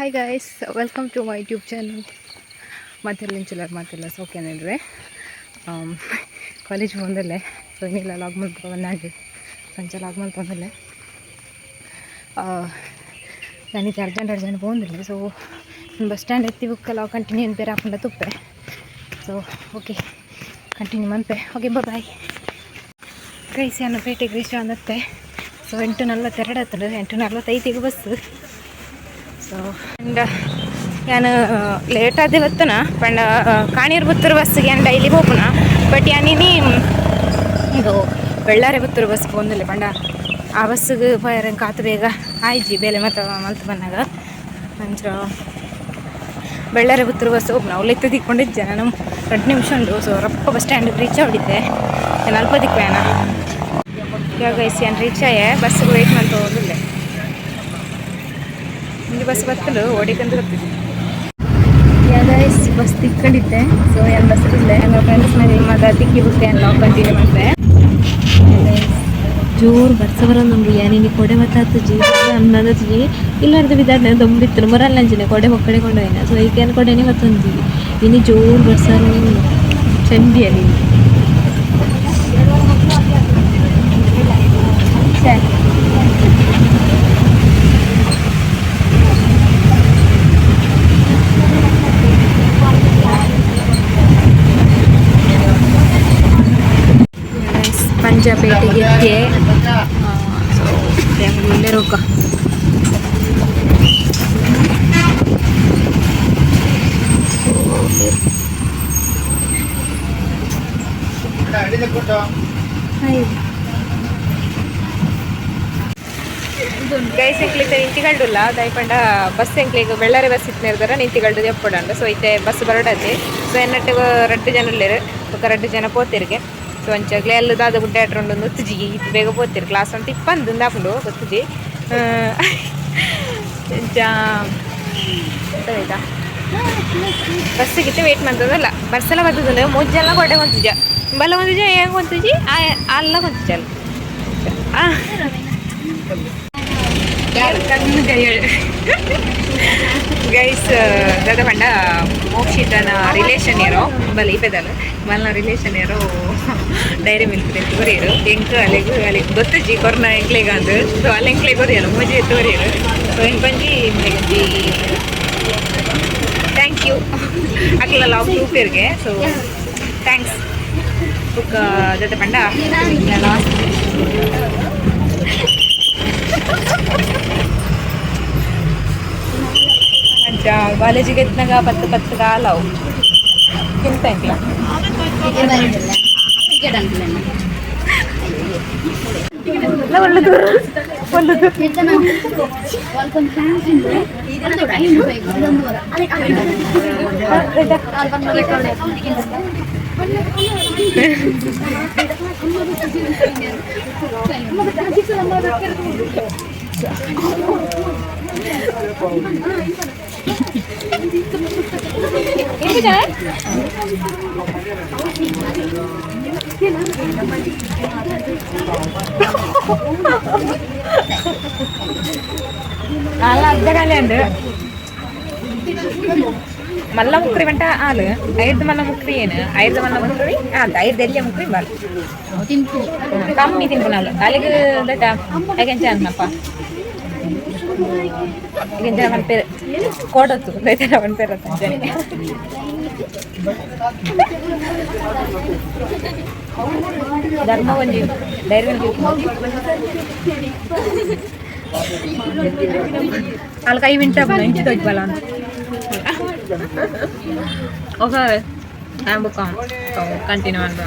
Hi guys, welcome to my YouTube channel. ಮಾತೆಲ್ಲ ಇಂಚಲರ್ ಮಾತೆಲ್ಲ ಸೌಖ್ಯನಿದ್ರೆ college ಬಂದಲ್ಲೇ. ಸೊ ಇನ್ನಿಲ್ಲ ಲಾಗ್ ಮಲ್ಪ ಬಂದಾಂಡ್ ಸಂಚ ಲಾಗ್ ಮಲ್ಪೊಂದಲ್ಲೆ. ನಾನಿತ್ತೆ ಅರ್ಜೆಂಟ್ ಅರ್ಜೆಂಟ್ ಪೋಂದಿಲ್ಲ. ಸೊ ಬಸ್ ಸ್ಟ್ಯಾಂಡ್ ಎತ್ತಿ ಬುಕ್ಕ ಲಾಗ್ ಕಂಟಿನ್ಯೂ ಬೇರೆ ಹಾಕೊಂಡ ತುಪ್ಪೆ. ಸೊ ಓಕೆ, ಕಂಟಿನ್ಯೂ ಮನ್ಪೆ. Okay, bye guys. ನಾನು ಪೇಟೆಗೆ ರೀಚ್ ಆದತ್ತೆ. ಸೊ 8:42 ಆತಂಡು, 8:45ಗೆ ಬಸ್. ಸೊ ಆ್ಯಂಡ್ ಯಾನ್ ಲೇಟ್ ಆದೆ ಬತ್ತನ ಪಂಡ ಕಾಣಿಯರ್ ಪುತ್ತೂರು ಬಸ್ಸಿಗೆ ಯಾನ್ ಡೈಲಿ ಪೋಪುನ. ಬಟ್ ಯಾನಿನಿ ಇದು ಬೆಳ್ಳಾರೆ ಪುತ್ತೂರು ಬಸ್ ಪೋಂದಿಲ್ಲ. ಪಂಡ ಆ ಬಸ್ಸಿಗೆ ಪೋಯರ ಕಾತು ಬೇಗ ಆಯ್ಜಿ, ಬೇಲೆ ಮತ್ತೆ ಮಲ್ತು ಬಂದಾಗ. ಅಂಚ ಬೆಳ್ಳಾರೆ ಪುತ್ತೂರು ಬಸ್ ಹೋಗ್ನ ಅವ್ಲು ಇತ್ತು ತಿಕ್ಕೊಂಡಿದ್ದೆ ನಾನು. 2 ನಿಮಿಷ ಉಂಟು. ಸೊ ರಪ್ಪ ಬಸ್ ಸ್ಟ್ಯಾಂಡ್ ರೀಚ್ ಹೊಡಿದ್ದೆ ನಾನು. ಅಲ್ಪ ದಿಕ್ವೇನ ಇವಾಗ ಗೈಸ್, ಏನು ರೀಚ್ ಆಯೆ. ಬಸ್ಸಿಗೆ ವೆಯ್ಟ್ ಮಾಡ್ತಾ ಹೋದಿಲ್ಲ. ನಿಮಗೆ ಬಸ್ ಬತ್ತಲು ಓಡಿಕಂದು ಗೊತ್ತಿದೆ. ಗೈಸ್, ಬಸ್ ತಿಕ್ಕೊಂಡಿದ್ದೆ. ಸೊ ಏನು ಬಸ್ ಇಲ್ಲ, ನನ್ನ ಫ್ರೆಂಡ್ಸ್ ಮೇಲೆ ಮತ್ತೆ ತಿಕ್ಕಿ ಬುಕ್ಕೆ ಲಾಗ್ ಕಂಟಿನ್ಯೂ ಮಾಡ್ತೆ. ಜೋರು ಬರ್ಸ ಬರೋದುಂಡು. ಯಾನಿನಿ ಕೊಡೆ ಬತ್ತಾತುಜಿ ಅನ್ನದಜಿ ಇಲ್ಲಾರ್ದ ಬಿದಾಡ್ನೆ ದೊಂಬಿತ್ತು ಮೊರಲ್ಲಂಚಿನ ಕೊಡೆ ಒಕ್ಕಡೆ ಕೊಂಡೋಯ್ನ. ಸೊ ಈಗೇನು ಕೊಡೆನೆ ಬತ್ತೊಂಜಿ. ಇನಿ ಜೋರು ಬರ್ಸ ಚಂಡಿ ಅಲ್ಲಿ. ಪಂಜಾಪೇಟೆಗೆ ಎತ್ತೆ. ಸೊ ಬೆಂಗಳೂರು ಗೈಸ್, ಎಂಕ್ಲಿತ ನಿಂತಿಗಳ್ಡುಲ್ಲ ದಯಪಂಡ ಬಸ್ ಎಂಕ್ಲಿಗ್ ಬೆಳ್ಳಾರಿ ಬಸ್ ಇತ್ತಿನಿರ್ದಾರ ನಿಂತಿಗಳ್ಡು ಎಪ್ಪಡಂಡು. ಸೊ ಇತ್ತೆ ಬಸ್ ಬರಡತ್ತೆ. ಸೊ ಎನ್ನಟ್ಟು ರಡ್ಡು ಜನ ಉಲ್ಲೆರ್, ಬೊಕ ರಡ್ಡು ಜನ ಪೋತಿರ್ಗೆ. ಸೊ ಅಂಚಗ್ಲೆ ಅಲ್ಲು ದಾದ ಗುಡ್ಡೆ ಆಟ್ರುಂಡು ಗೊತ್ತುಜಿ. ಇತ್ತು ಬೇಗ ಪೋತಿರ್ ಕ್ಲಾಸ್ ಅಂತ ಇಪ್ಪಂದು ಆಪುಂಡು ಗೊತ್ತುಜಿ. ಅಂಚ ಆಯ್ತಾ, ಬಸ್ಸಿಗಿತ್ತೆ ವೇಟ್ ಮಾಡ್ತದಲ್ಲ. ಬಸ್ಸೆಲ್ಲ ಬರ್ತದೆ, ಮೊಜ್ಜೆಲ್ಲ ಕೊಡೆ ಕೊಂತಿಜ ಬಲ್ಲ ಕೊಂತಿಜ ಏನ್ ಕೊಂತಿಜಿ ಅಲ್ಲ ಕೊಂತಿಜ ಅಲ್ಲ. ಗೈಸ್, ದಾದ ಪಂಡ ಮೋಕ್ಷಿತನ ರಿಲೇಷನ್ ಇರೋ ಬಲ ಇಪೆದಲ್ ಮಲ್ನ ರಿಲೇಷನ್ ಇರೋ ಡೈರಿ ಮಿಲ್ಕ್ ತೆಂತು ಕೊರಿಯರು. ಎಂಕ್ ಅಲೆಗ್ ಅಲೆಗ್ ಗೊತ್ತುಜಿ ಕೊರ್ನ ಎಂಕ್ಲೆಗ್ ಅಂದ್. ಸೊ ಅಲ್ಲಿ ಎಂಕ್ಲೆಗ್ ಕೊರಿಯಲ್ಲ ಮೂಜಿ ಎತ್ತು ಕೊರಿಯರು. ಸೊ ಎಂಕ್ ಪಂಜಿ ಒಂಜಿ thank you. ಅಕ್ಲ ಲಾಗ್ ಗ್ರೂಪ್ ಸೊ thanks. ಬುಕ್ಕ ಜೊತೆ ಪಂಡ ಲಾಸ್ಟ್ ಅಂಚ ಕಾಲೇಜಿಗೆ ಎತ್ನಾಗ ಪತ್ತು ಪತ್ತು ಕಾಲವು ತಿಂತ ಎಂಕ್ಲ. ಒಳ್ಳೆದು ಒಳ್ಳೆದು. ಅಲ್ಲ ಅರ್ಧ ಖಾಲಿ ಅಂಡ್ ಮಲ್ಲ ಮುಕ್ರಿ ಬಂಟ ಹಾಲು ಐದು ಮಲ್ಲ ಮುಕ್ರಿ ಏನು ಐದು ಮಲ್ಲ ಮುಕ್ರಿ ಅದು ಐದು ಎಲ್ಲಿಯ ಮುಕ್ರಿ ಬಾಲ್ ಕಮ್ಮಿ ತಿನ್ಪುನಲ್ಲ ಅಲ್ಲಿಗೆ ದಟ್ಟ ಯಾಕೆಂಚ ಅಂದಪ್ಪ ಈಗ ಅವನ ಪೇರು ಕೋಡತ್ತು ದೈತ ಅವನ ಪೇರು ಅಂಜನೆ. ಧರ್ಮ ಒಂಜಿ ಡೈರಿ ಮಿಲ್ಕ್ ಅಲ್ಲಿ ಕೈ ವಿಂಟ ಇಂಚಿ ತೋಜ್ಬಲ್ಲ ಅಂತ. ಓಕೆ, ಬುಕ್ ಕಂಟಿನ್ಯೂ ಅಂತ.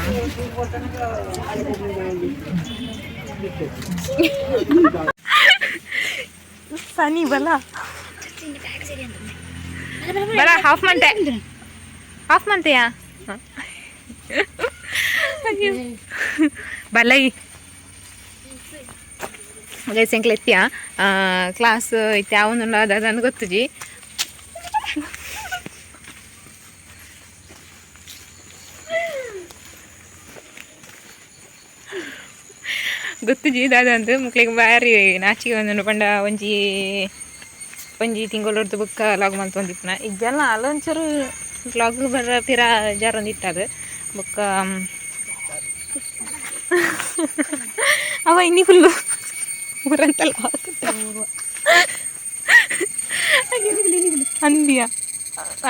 ಸನಿ ಬಲ ಬಲ ಹಾಫ್ ಮಂತೆ ಹಾಫ್ ಮಂತೆಯಾ ಬಲೈ. ಗೈಸ್, ಎಂಕ್ಲ ಎತ್ತಿಯ ಕ್ಲಾಸ್ ಇತ್ತೆ ಯಾವೊಂದುಂಡು ಅದನ್ನು ಗೊತ್ತುಜಿ. ಗೊತ್ತುಜಿ ದಾದ ಅಂದ್. ಮುಕ್ಲೆಗ್ ಬಾರಿ ನಾಚಿಕೆ ಒಂದುಂಡು. ಪಂಡ ಒಂಜಿ ಒಂಜಿ ತಿಂಗಳೊಡ್ದು ಬುಕ್ಕ ಲಾಗ್ ಮಲ್ತೊಂದಿಪ್ಪುನ ಇಜ್ಜಲ್ಲ ಅಲ್ಲೊಂಚೂರು ಲಾಗ್ ಬರ ಪಿರ ಜಾರೊಂದಿತ್ತದು ಬೊಕ್ಕ ಅವ ಇನ್ನಿ ಫುಲ್ಲು ಊರಂತಲ್ಲ ಅಂದಿಯ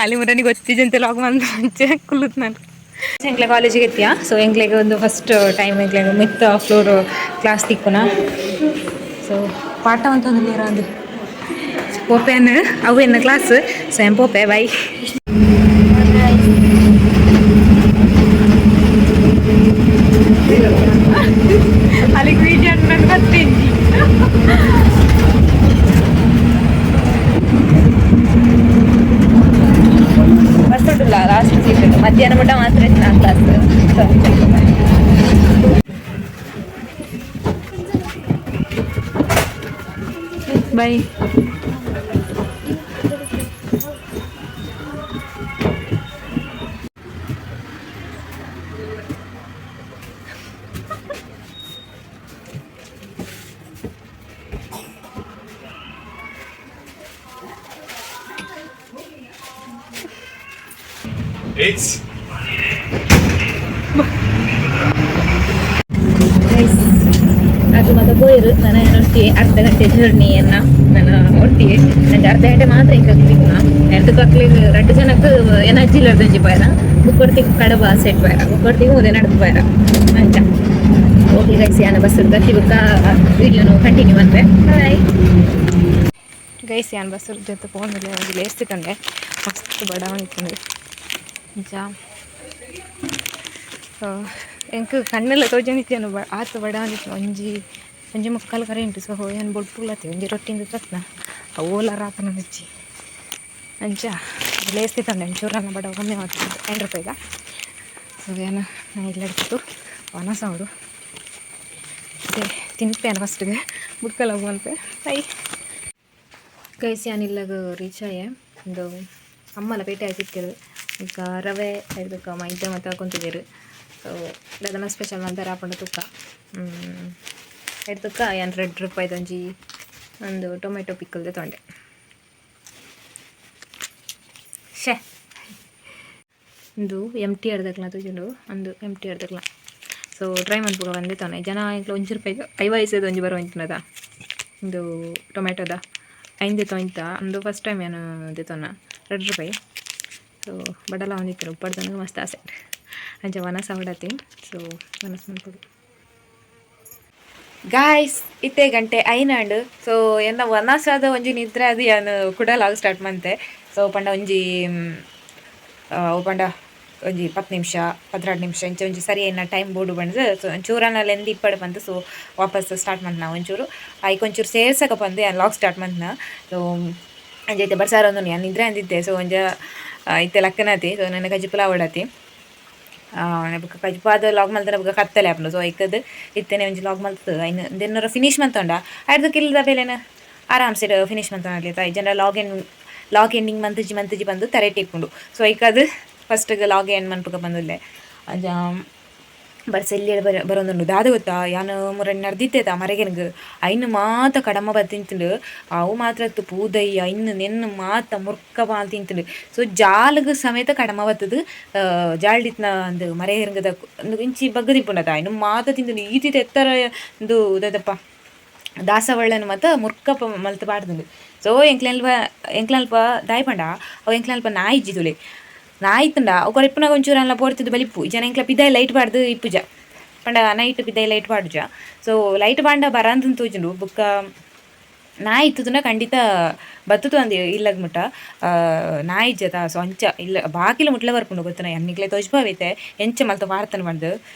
ಅಲ್ಲಿ ಮುರನಿ ಗೊತ್ತಿಜಂತೆ ಲಾಗ್ ಮಂತ ಮುಂಚೆ ಕುಲ್ಲುತ್ ನಾನು. ಎಂಕ್ಲೆ ಕಾಲೇಜಿಗೆ ಎತ್ತಿಯಾ. ಸೊ ಎಂಕ್ಲೆಗ್ ಒಂದು ಫಸ್ಟ್ ಟೈಮ್ ಎಂಕ್ಲೆಗ್ ಮಿತ್ತ ಫ್ಲೋರ್ ಕ್ಲಾಸ್ ತಿಕ್ಕುನ. ಸೊ ಪಾಠ ಅಂತ ಒಂದು ಪೋಪೆನ್ ಅವು ಎನ್ನ ಕ್ಲಾಸ್. ಸೊ ಎಂ ಪೋಪೆ, ಬೈ. ಅಲ್ಲಿಗೆ ವೀಡಿಯೋ ನನ್ನ ಗೊತ್ತಿದ್ದಿ. ಬಸ್ ಉಂಟಲ್ಲ, ಲಾಸ್ಟ್ ಸೀಟ್. ಮಧ್ಯಾಹ್ನ ಮಟ್ಟ ಮಾತ್ರ ಇತ್ತು ನಾ ಕ್ಲಾಸ್. By. It's ಅದು ಮತ್ತೆ ಪೋಯಿರು. ನಾನು ಒಟ್ಟಿಗೆ ಅರ್ಧ ಗಂಟೆ ಜರ್ನಿಯನ್ನ ನಾನು ಒಟ್ಟಿಗೆ ನಂಗೆ ಅರ್ಧ ಗಂಟೆ ಮಾತ್ರ ಹಿಂಗೆ ತಿಕ್ನ ಎರಡು ಕಕ್ಲಿಗೆ ರಡ್ಡು ಜನಕ್ಕೆ ಎನರ್ಜಿ ಇಲ್ಲರ್ದಂಜಿ ಪಾಯರ ಬುಕ್ಕೊಡ್ತಿಗೆ ಕಡಬ ಸೆಟ್ ಪಾಯರ ಬುಕ್ಕೊಡ್ತಿಗೆ ಮುದೆ ನಡ್ದು ಪಾಯರ ಅಂಚ. ಓಕೆ ಗೈಸ್, ಯಾನ ಬಸ್ ಗತಿ ಬುಕ್ಕ ವಿಡಿಯೋನು ಕಂಟಿನ್ಯೂ ಅಂತೆ. ಬಾಯ್. ಗೈಸ್, ಯಾನ್ ಬಸ್ ಜೊತೆ ಪೋಂದಿಲ್ಲ, ಒಂಜಿ ಲೇಸ್ ತಿಕ್ಕಂಡೆ. ಮಸ್ತ್ ಬಡವನಿತ್ತಂದು ನಿಜ. ಎಂಕ್ ಕಣ್ಣೆಲ್ಲ ತೋಜೊಂದಿತ್ತೇನು, ಆತ್ ಬಡವನಿತ್ತು. ಒಂಜಿ ಒಂಜಿ ಮುಕ್ಕಾಲು ಕರೆಂಟು. ಸೊ ಏನು ಬೊಲ್ಪುಲತ್ತೆ ಒಂಜಿ ರೊಟ್ಟಿಂದ ತತ್ನ ಓಲ ರಾಪನ ಮುಚ್ಚಿ ಅಂಚ ಲೇಸ್ ತಿತ್ತಂಡೆ. ಒಂಚೂರನ್ನ ಬಡವ ಕಮ್ಮಿ ಆಗ್ತದೆ 5 ರೂಪಾಯಿದ. ಸೊ ಏನು ನಾ ಇಲ್ಲ ವನಸ ಅವಳು ಅದೇ ತಿನ್ಪೇನು ಫಸ್ಟ್ಗೆ ಬುಕ್ಕಲ್ಲ ಹೋಗುವಂತೆ. ಬೈ ಗೈಸ್, ಯಾನಿಲ್ಲಗ ರೀಚ್ ಆಯೆ. ಒಂದು ಅಮ್ಮನ ಪೇಟೆ ಸಿಕ್ಕಿರು. ಈಗ ರವೆ ಇದಕ್ಕೆ ಮೈದೆ ಮತ್ತು ಹಾಕೊಂತಿದ್ದೀರು. ಸೊ ಅದನ್ನು ಸ್ಪೆಷಲ್ ಅಂತಾರೆ ಹಾಕೊಂಡು ತುಕ್ಕ ಎಡ್ತಕ್ಕ ಏನು 2 ರೂಪಾಯಿದ ಒಂಜಿ ಒಂದು ಟೊಮೆಟೊ ಪಿಕ್ಕಲ್ದೆ ತೊಂಡೆ. ಶೇ, ಒಂದು ಎಮ್ ಟಿ ಅರ್ಧಕ್ಲ ತೂಜುಂಡು, ಒಂದು ಎಮ್ ಟಿ ಅರ್ಧಕ್ಲ. ಸೊ ಟ್ರೈ ಮನ್ಪುಗ ಬಂದೆ ತಾನೆ ಜನ. ಎಂಕ್ಲ 1 ರೂಪಾಯಿ 50 ಐಸದ ಒಂಜಿ ಬರೋ ಒಂಚಿನದ ಒಂದು ಟೊಮೆಟೊದ ಐಂದೆ ತೊಂತ ಅಂದು ಫಸ್ಟ್ ಟೈಮ್ ಏನು ದೆತೊನ್ನ 2 ರೂಪಾಯಿ. ಸೊ ಬಡಲ ಒಂದಿತ್ತು ಉಪ್ಪಡ್ದನಗ ಮಸ್ತ್ ಆಸೆ ಅಂಚ ವನಸ ಹೊಡತಿ. ಸೊ ವನಸ್ ಮನ್ಪುಡು. ಗಾಯ್ಸ್, ಇತ್ತೆ ಗಂಟೆ ಐನಾಂಡು. ಸೊ ಎನ್ನ ವನಸಾದ ಒಂಜಿ ನಿದ್ರೆ ಅದು ಯಾನು ಕುಡಲಾಗ ಸ್ಟಾರ್ಟ್ ಮಂತೆ. ಸೊ ಪಂಡ ಒಂಜಿ ಅವು ಪಂಡ ಒಂಜಿ 10 ನಿಮಿಷ 12 ನಿಮಿಷ ಇಂಚ ಒಂಜಿ ಸರಿ ಏನ ಟೈಮ್ ಬೋಡು ಬಂದು. ಸೊ ಒಂಚೂರನ್ನ ಲೆಂದ್ ಇಪ್ಪಡು ಬಂತು. ಸೊ ವಾಪಸ್ ಸ್ಟಾರ್ಟ್ ಮಂತ್ನ ಒಂಚೂರು ಐಕ್ ಒಂಚೂರು ಸೇರ್ಸಕ ಬಂದು ಯಾನ್ ಲಾಗ್ ಸ್ಟಾರ್ಟ್ ಮಂತ್ನ. ಸೊ ಅಂಚ ಇತ್ತೆ ಬರ್ಸಾರ ಒಂದು ಯಾನ್ ನಿದ್ರೆ ಅಂದಿದ್ದೆ. ಸೊ ಒಂಜ ಇತ್ತೆ ಲಕ್ಕನಾತಿ. ಸೊ ನನ್ನ ಕಜಿಪುಲ ಅವಡತಿ ಬೊಕ್ಕ ಕಜಿಪಾದ ಲಾಗ್ ಮಲ್ತನ ಬೊಕ್ಕ ಕತ್ತಲೆ ಆಪುಂಡು. ಸೊ ಐಕದ್ ಇತ್ತೆನೆ ಒಂಜಿ ಲಾಗ್ ಮಲ್ತದ ಐನ್ ದೆನ್ನೊರ ಫಿನಿಶ್ ಮಂತೊಂಡ ಐರ್ದಕ್ಕೆ ಇಲ್ಲದ ಬೇಲೆನ ಆರಾಮ್ಸೆ ಫಿನಿಶ್ ಮಂತೊಂಡ ಜನ ಲಾಗ್ ಎನ್ ಲಾಗ್ ಎಂಡಿಂಗ್ ಮಂತುಜಿ ಮಂತುಜಿ ಬಂದು ತರೆಟ್ ಇಪ್ಪುಂಡು. ಸೊ ಐಕದ್ ಫಸ್ಟ್ಗೆ ಲಾಗ್ ಎಂಡ್ ಮನ್ಪುಗ ಬಂದುಲ್ಲೆ. ಅಂಚ ಬರ್ಸ ಎಲ್ಲಿ ಬರ ಬರೋದುಂಡು ದಾದ ಗೊತ್ತಾ? ಯಾನ್ ಮುರನ್ ನಡ್ದಿತ್ತೇತ ಮರೆಗೆನ್ಗ್ ಐನ್ ಮಾತ ಕಡಮ ಬತ್ತ್ ತಿಂತುಂಡು. ಅವು ಮಾತ್ರ ಅತ್ತು ಪೂದೈ ಐನ್ ನೆನ್ನು ಮಾತ ಮುರ್ಕ ಬಾಲ್ ತಿಂತುಂಡು. ಸೊ ಜಾಲಗ್ ಸಮೇತ ಕಡಮ ಬತ್ತದು ಜಾಲ್ಡಿತ್ನ ಒಂದು ಮರೆಗೆರ್ಗದ ಒಂದು ಇಂಚಿ ಬಗ್ಗದಿಪ್ಪುಂಡತ ಐನ್ ಮಾತ ತಿಂತುಂಡು. ಈತಿತ ಎತ್ತರ ಒಂದು ದಾದಪ್ಪ ದಾಸವಾಳನ್ ಮಾತ ಮುರ್ಕ ಮಲ್ತ್ ಪಾಡ್ದುಂಡು. ಸೊ ಎಂಕ್ಲಲ್ಪ ಎಂಕ್ಲಲ್ಪ ದಾಯಿ ಪಂಡ ಅವು ಎಂಕ್ಲಲ್ಪ ನಾಯಿ ಇಜ್ಜಿ ತುಲೆ. ನಾಯಿ ಇತ್ತುಂಡ ಅವು ಕೊರಿಪ್ಪುನಾಗ ಒಂಚೂರು ಅಲ್ಲ ಪೋಡ್ತಿದ್ದು ಬಲಿಪು. ಜನ ಎಂಕ್ಲ ಪಿದಾಯಿ ಲೈಟ್ ಪಾಡ್ದು ಇಪ್ಪುಜ ಪಂಡ ನೈಟ್ ಪಿದಾಯಿ ಲೈಟ್ ಪಾಡುಜ. ಸೊ ಲೈಟ್ ಪಾಂಡ ಬರಾಂತಂದು ತೋಜುಂಡು. ಬೊಕ್ಕ ನಾಯಿ ಇತ್ತುದುನ ಖಂಡಿತ ಬತ್ತುತು ಅಂದು ಇಲ್ಲಗ್ ಮುಟ್ಟ. ನಾಯಿ ಇಜ್ಜತ. ಸೊ ಅಂಚ ಇಲ್ಲ ಬಾಕಿಲ ಮುಟ್ಲ ಬರ್ಪುಂಡು ಗೊತ್ತನ ಎನ್ನಿಗ್ಲೆ ತೋಜ್ಪಾವೈತೆ ಎಂಚ ಮಲ್ತ ವಾರ್ತನ ಪಂದ್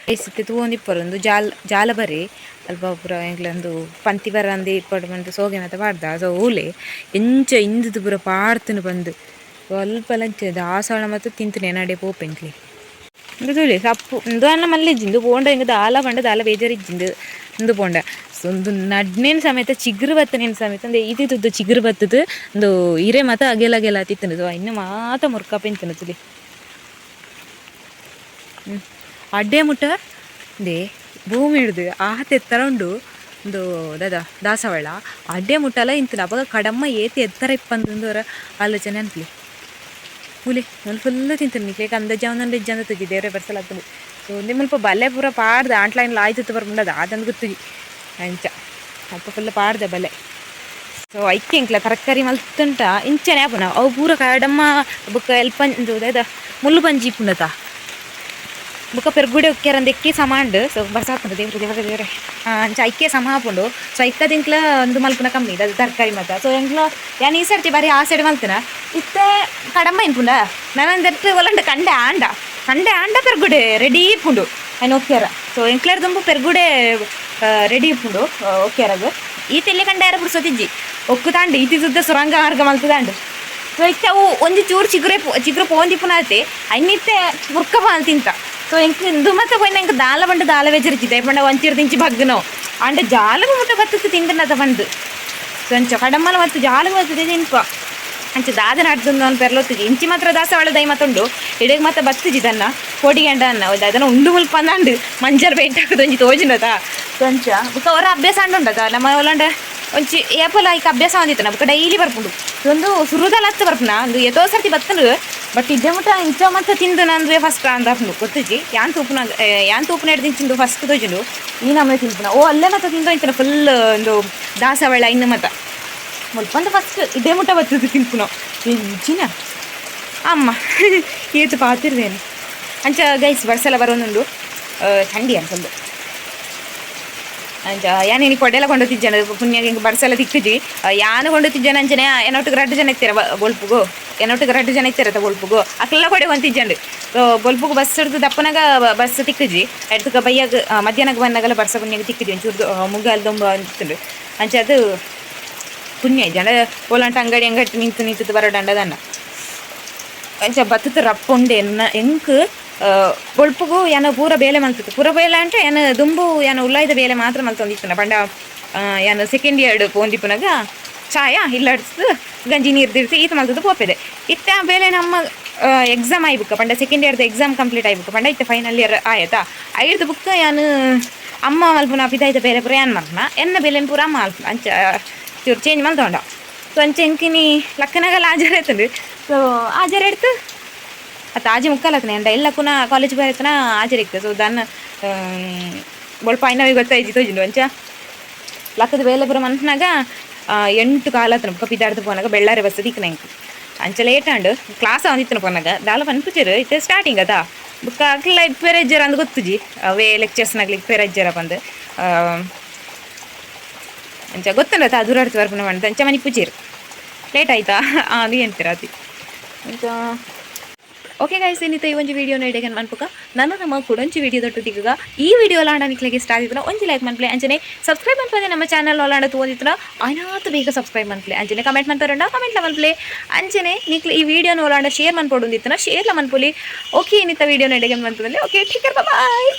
ಸಿತ್ತೆ ತೂವೊಂದಿಪ್ಪರು. ಒಂದು ಜಾಲ್ ಜಾಲ ಬರಿ ಅಲ್ಪ ಪೂರ ಎಂಕ್ಲೆ ಒಂದು ಪಂತಿ ಬರಂದಿ ಇಪ್ಪಡು ಬಂದು ಸೋಗೆ ಮತ್ತೆ ಪಾಡ್ದ. ಸೊ ಓಲೆ ಎಂಚ ಇಂದುದು ಪೂರ ಪಾಡ್ತನು ಬಂದು ಸ್ವಲ್ಪ ಲಂಚ ದಾಸವಾಳ ಮತ್ತು ತಿಂತನೆ ನಡೆ ಪೋಪೆ ಎಂಕ್ಲೆ. ಇಂದು ತೂಲೆ ಸಪ್ಪು ಇಂದು ಅನ್ನ ಮಲ್ಲೆಜ್ಜಿಂದು ಪೋಂಡ ಇಂಗ ದಾಲ ಪಂಡ ದಾಲ ಬೇಜಾರಿಜ್ಜಿಂದು ಇಂದು ಪೋಂಡ. ಸೊ ಒಂದು ನಡ್ನೇನು ಸಮೇತ ಚಿಗುರು ಬತ್ತನೇನು ಸಮೇತ ಅಂದ್ರೆ ಇದಿದ್ದು ಚಿಗುರು ಬತ್ತದು ಒಂದು ಇರೆ ಮಾತ ಅಗೆಲ ಅಗೆಲ ತಿತ್ತನು. ಸೊ ಇನ್ನು ಮಾತ ಮುರ್ಕ ಪೆಂತನು ತುಲಿ ಅಡ್ಡೆ ಮುಟ್ಟ they ಭೂಮಿ ಹಿಡ್ದು ಆತ ಎತ್ತರ ಉಂಡು. ಒಂದು ದಾದ ದಾಸವಾಳ ಅಡ್ಡೆ ಮುಟ್ಟಲ ಇಂತನ ಅಪಗ ಕಡಮ್ಮ ಏತಿ ಎತ್ತರ ಇಪ್ಪಂದು ಆಲೋಚನೆ ಅನ್ಪ್ಲಿ ಹುಲಿ ಮುಲ್ಪ ಫುಲ್ ತಿಂತೀನಿ ನಿಕ್ಲೇಕ್ ಅಂದಾಜ್ ಅವನಂದ ಇಜ್ಜಂದ ತುಜಿ ದೇವ್ರೆ ಬರ್ಸಲಾಗ್ತದೆ. ಸೊ ಮುಲ್ಪ ಬಲ್ಲೆ ಪೂರ ಪಾಡ್ದೆ ಆಂಟ್ಲೈನ್ ಆಯ್ತು ಬರ್ಪುಂಡದ ಆದಂದು ಗೊತ್ತುಜಿ ಅಂಚ ಅಲ್ಪ ಫುಲ್ ಪಾಡ್ದೆ ಬಲ್ಲೆ. ಸೊ ಐಕೆ ಎಂಕ್ಲ ತರಕಾರಿ ಮಲ್ತುಂಟ ಇಂಚನೆ ಆಪುನ ಅವು ಪೂರ ಕಡಮ್ಮ ಬೊಕ್ಕ ಎಲ್ಪ ದಾದ ಮುಳ್ಳು ಬಂಜಿ ಇಪ್ಪುಂಡತ ಬೊಕ್ಕ ಪೆರ್ಗುಡೆ ಒಕ್ಕೆರಂದೆಕ್ಕಿ ಸಮಾಂಡ್. ಸೊ ಬರ್ಸಾಪುಂಡು ದೇವ್ರೆ ದೇವ್ರೆ ದೇವ್ರೆ ಅಂಚ ಐಕೆ ಸಮ ಆಪುಂಡು. ಸೊ ಐಕ್ಕ ತಿಂಕ್ಲ ಒಂದು ಮಲ್ಪುನ ಕಮ್ಮಿ ಅದು ತರಕಾರಿ ಮಾತ. ಸೊ ಎಂಕ್ಲ ಯಾನ್ ಈ ಸರ್ತಿ ಬಾರಿ ಆ ಸೈಡ್ ಮಲ್ತನ ಇತ್ತೆ ಕಡಮ್ಮ ಇನ್ಪುಂಡ ನಾನಂದೆಟ್ಟು ಒಲಂಡ ಕಂಡೆ ಆಂಡ ಕಂಡೆ ಆಂಡ ಪೆರ್ಗುಡೆ ರೆಡಿ ಇಪ್ಪುಂಡು ಐನ್ ಒಕ್ಕೆರ. ಸೊ ಎಂಕ್ಲರ್ ದುಂಬು ಪೆರ್ಗುಡೆ ರೆಡಿ ಇಪ್ಪುಂಡು ಒಕ್ಕೆರಗ್ ಈ ತೆಲ್ಲೆ ಕಂಡ ಪುರ್ಸೊತಿಜ್ಜಿ ಒಕ್ಕು ತಾಂಡು ಈತಿ ಸುದ್ದ ಸುರಂಗ ಮಾರ್ಗ ಮಲ್ತದಾಂಡು. ಸೊ ಇತ್ತೆ ಅವು ಒಂಜಿ ಚೂರು ಚಿಗುರೆ ಚಿಗುರು ಪೋಂದಿಪ್ಪುನಾತೆ ಐನಿತ್ತೆ ಬುರ್ಕ ಪಾಲ್ ತಿಂತ. ಸೊ ಎಂಕ್ ಇಂದು ಮತ್ತೆ ಪೋಯಿನ ಎಂಕ್ ದಾಲ ಬಂಡು ದಾಲ ವೆಜರಿಚಿದೆ ಪಂಡ ಒಂಚಿರು ತಿಂಚಿ ಬಗ್ಗನೋ ಅಂಡ ಜಾಲಗ ಮುಟ್ಟ ಬತ್ತತ್ತು ತಿಂದನದ ಬಂದು. ಸೊ ಅಂಚ ಕಡಮ್ಮಲ ಮತ್ತು ಜಾಲಗ ಬರ್ತದೆ ತಿನ್ಪ ಅಂಚ ದಾದ ನಡ್ದು ನಾನು ಪೆರ್ಲೊತ್ತಿಜಿ ಇಂಚಿ ಮಾತ್ರ ದಾಸವಾಳ ದೈ ಮತ್ತುಂಡು ಇಡೀಗ ಮತ್ತೆ ಬತ್ತಿಜಿ ತನ್ನ ಕೋಡಿಗಂಡ ಅನ್ನ ಅದನ್ನ ಉಂಡು ಮುಲ್ಪ ಅಂದಂಡು ಮಂಜರ್ ಪೇಂಟ್ ಹಾಕುದು ಒಂಜಿ ತೋಜಿನದ. ಸೊ ಅಂಚ ಬೊಕ್ಕ ಅವರ ಅಭ್ಯಾಸ ಅಂಡುಂಡದ ನಮ್ಮ ಒಲಂಡ ಒಂಚಿ ಏಪಲ ಐಕ್ ಅಭ್ಯಾಸ ಒಂದಿತ್ತು ಬೊಕ್ಕ ಡೈಲಿ ಬರ್ಪುಂಡು ಒಂದು ಸುರುದಲ್ಲ ಹತ್ತು ಬರ್ಪುನ ಒಂದು ಏತೋ ಸರ್ತಿ ಬತ್ತಲು ಬಟ್ ಇದ್ದೆ ಮುಟ್ಟ ಇಂಚ ಮತ್ತೆ ತಿಂದು ನಂದು ಫಸ್ಟ್ ಅಂದಾಪುಂಡು ಗೊತ್ತಿಜಿ ಯಾನ್ ತೂಪುನ ಯಾನ್ ತೂಪುನ ಹಿಡ್ದು ತಿಂದು ಫಸ್ಟ್ ತೋಜುಂಡು ಈ ನಮ್ಮನೆ ತಿನ್ಪುನ ಓ ಅಲ್ಲೇ ಮತ್ತೆ ತಿಂದು ಇಂಚಿನ ಫುಲ್ ಒಂದು ದಾಸವಾಳ ಇನ್ನು ಮತ್ತೆ ಮುಲ್ಪ ಫಸ್ಟ್ ಇದೇ ಮುಟ್ಟ ಬರ್ತದೆ ತಿನ್ಪುನ ಇಂಚಿನ ಅಮ್ಮ ಏತು ಪಾತಿರ್ದೇನು ಅಂಚ ಗೈಸ್ ಬರ್ಸಲ ಬರೋನುಂಡು ಥಂಡಿ ಅನ್ಸೊಂದು ಅಂಚ ಯಾನ್ ಇನಿ ಕೊಡೆಲ್ಲ ಕೊಂಡೊತ್ತಿಜ್ಜನ ಪುಣ್ಯ ಹಿಂಗೆ ಬರ್ಸಲ ತಿಕ್ಕುಜಿ ಯಾನು ಕೊಂಡೊತ್ತಿಜ್ಜನ ಅಂಚನೆ ಏನೊಟ್ಟಿಗೆ ರಡ್ಡು ಜನ ಇತ್ತೀರ ಬೊಲ್ಪುಗು ಏನೊಟ್ಟಿಗೆ ರಡ್ಡು ಜನ ಇತ್ತೀರತ್ತ ಬೊಲ್ಪುಗು ಅಕ್ಲೆಲ್ಲ ಕೊಡೆ ಒಂತಿಜ್ಜಂಡು. ಸೊ ಬೊಲ್ಪುಗು ಬಸ್ ಹಿಡ್ದು ದಪ್ಪನಾಗ ಬಸ್ ತಿಕ್ಕುಜಿ ಎಡ್ತಕ ಬಯ್ಯಾಗ ಮಧ್ಯಾಹ್ನಕ್ಕೆ ಬಂದಾಗಲ್ಲ ಬರ್ಸ ಪುಣ್ಯಗೆ ತಿಕ್ಕುಜಿ ಒಂಚೂರು ಮುಗ್ಗಲ್ ದೊಂಬ ಅಂತಿತ್ತುಂಡು ಅಂಚ ಅದು ಪುಣ್ಯ ಜನ ಓಲಾಂಟ ಅಂಗಡಿ ಅಂಗಡಿ ನಿಂತು ನಿಂತು ಬರೋಡಂಡದನ್ನ ಅಂಚ ಬತ್ತದ ರಪ್ಪುಂಡೆ ಎಂಕ್ ಬೊಲ್ಪುಗು ಯಾನ ಪೂರ ಬೇಲೆ ಮಲ್ತತ್ತು ಪೂರ ಬೇಲೆ ಅಂದ್ರೆ ಯಾನ ದುಂಬು ಯಾನ ಉಲ್ಲಾಯ್ದ ಬೇಲೆ ಮಾತ್ರ ಮಲ್ತೊಂದಿತ್ತುನ ಪಂಡ ಯಾನ ಸೆಕೆಂಡ್ ಇಯರ್ ಪೋಂದಿಪ್ಪುನಗ ಚಾಯ ಇಲ್ಲಡ್ಸ್ದು ಗಂಜಿ ನೀರು ತಿರ್ಸಿ ಈತ ಮಲ್ತದ್ದು ಪೋಪೆದೆ ಇತ್ತೆ ಆ ಬೇಲೆ ನಮ್ಮ ಎಕ್ಸಾಮ್ ಆಯ್ಬುಕ್ಕ ಪಂಡ ಸೆಕೆಂಡ್ ಇಯರ್ದ ಎಕ್ಸಾಮ್ ಕಂಪ್ಲೀಟ್ ಆಯ್ಬುಕ್ಕ ಪಂಡ ಇತ್ತೆ ಫೈನಲ್ ಇಯರ್ ಆಯತಾ ಐರ್ದು ಬುಕ್ಕ ಯಾನು ಅಮ್ಮ ಮಲ್ಪುನ ಪಿದಾಯ್ತ ಬೇರೆ ಪೂರ ಯಾನ್ ಮಲ್ಪುನ ಎನ್ನ ಬೇಲೆನ್ ಪೂರ ಅಮ್ಮ ಮಲ್ಪುನ ಅಂಚ ಚೂರು ಚೇಂಜ್ ಮಲ್ತೊಂಡ. ಸೊ ಅಂಚ ಎಂಕಿನಿ ಲಕ್ಕನಾಗಲ್ಲ ಆಜಾರ ಆಯ್ತಂದು. ಸೊ ಆಜಾರ ಎಡ್ತು ಅತ್ತ ಆಜಿ ಮುಕ್ಕಾಲತ್ತನೆ ಅಂಡ ಎಲ್ಲ ಪುನಃ ಕಾಲೇಜ್ ಬರತನ ಆಜಾರ ಇತ್ತು. ಸೊ ದಾನ್ನ ಬೊಲ್ಪ ಐನವಿ ಗೊತ್ತಾಯ್ತು ತೋಜಿಂಡು ಅಂಚ ಲಕ್ಕದ ಬೇಲೆ ಪೂರ ಮನ್ಪನಾಗ 8 ಕಾಲತ್ತನ ಬೊಕ್ಕ ಪಿದಾಡ್ದು ಪೋನಾಗ ಬೆಳ್ಳಾರೆ ಬಸ್ ತಿಕ್ಕನ ಎಂಕ್ ಅಂಚ ಲೇಟ್ ಆಂಡ್ ಕ್ಲಾಸ್ ಒಂದಿತ್ತನ ಪೋನಾಗ ದಾಲ ಪನ್ಪುಚೆರ್ ಇತ್ತೆ ಸ್ಟಾರ್ಟಿಂಗ್ ಅದ ಬೊಕ್ಕ ಅಕ್ಲ ಇಪ್ಪೆರಜ್ಜರ ಅಂದ್ ಗೊತ್ತುಜಿ ಅವೇ ಲೆಕ್ಚರ್ಸ್ನಾಗ್ಲಿ ಇಪ್ಪೆರಜ್ಜರ ಪಂದ್ ಅಂಚ ಗೊತ್ತುಂಡತ ದೂರಾಡ್ತು ಬರ್ಪುನ ಪಂದ್ ಅಂಚ ಮನಿಪುಜೆರ್ ಲೇಟ್ ಆಯ್ತಾ ಅದು ಎಂತೀರ ಅತಿ ಅಂಚ ಓಕೆ ಗೈಸ್ ಇನ್ನಿತ ಈ ಒಂಜಿ ವಿಡಿಯೋನ ಇಡೆಗೆ ಮನ್ಪುಕ ನಾನು ನಮ್ಮ ಕುಡೊಂಚಿ ವಿಡಿಯೋ ದೊಡ್ಡ ಈ ವಿಡಿಯೋ ಲಾಂಡ ನಿಕ್ಲೆಗೆ ಇಷ್ಟ ಆಗಿದ್ರೆ ಒಂಜಿ ಲೈಕ್ ಮನ್ಪ್ಲೆ ಅಂಚನೆ ಸಬ್ಸ್ಕ್ರೈಬ್ ಮನ್ಪದೆ ನಮ್ಮ ಚಾನಲ್ ಒಲಾಂಡ ತೋದಿತ್ರ ಆಯ್ನಾತು ಬೇಗ ಸಬ್ಸ್ಕ್ರೈಬ್ ಮನ್ಪ್ಲೆ ಅಂಚನೆ ಕಮೆಂಟ್ ಮನ್ಪರಂಡ ಕಮೆಂಟ್ ಮನ್ಪ್ಲೆ ಅಂಚನೆ ನಿಕ್ಲೆ ಈ ವಿಡಿಯೋನ ಒಲಾಂಡ ಶೇರ್ ಮನ್ಪೊಡುಂದಿತ್ತನ ಶೇರ್ಲ ಮನ್ಪೊಲಿ. ಓಕೆ ಇನ್ನಿತ ವಿಡಿಯೋನ ಇಡೆಗೆ ಮನ್ಪದಲ್ಲಿ ಓಕೆ ಠೀಕ್ ಬಾಯ್.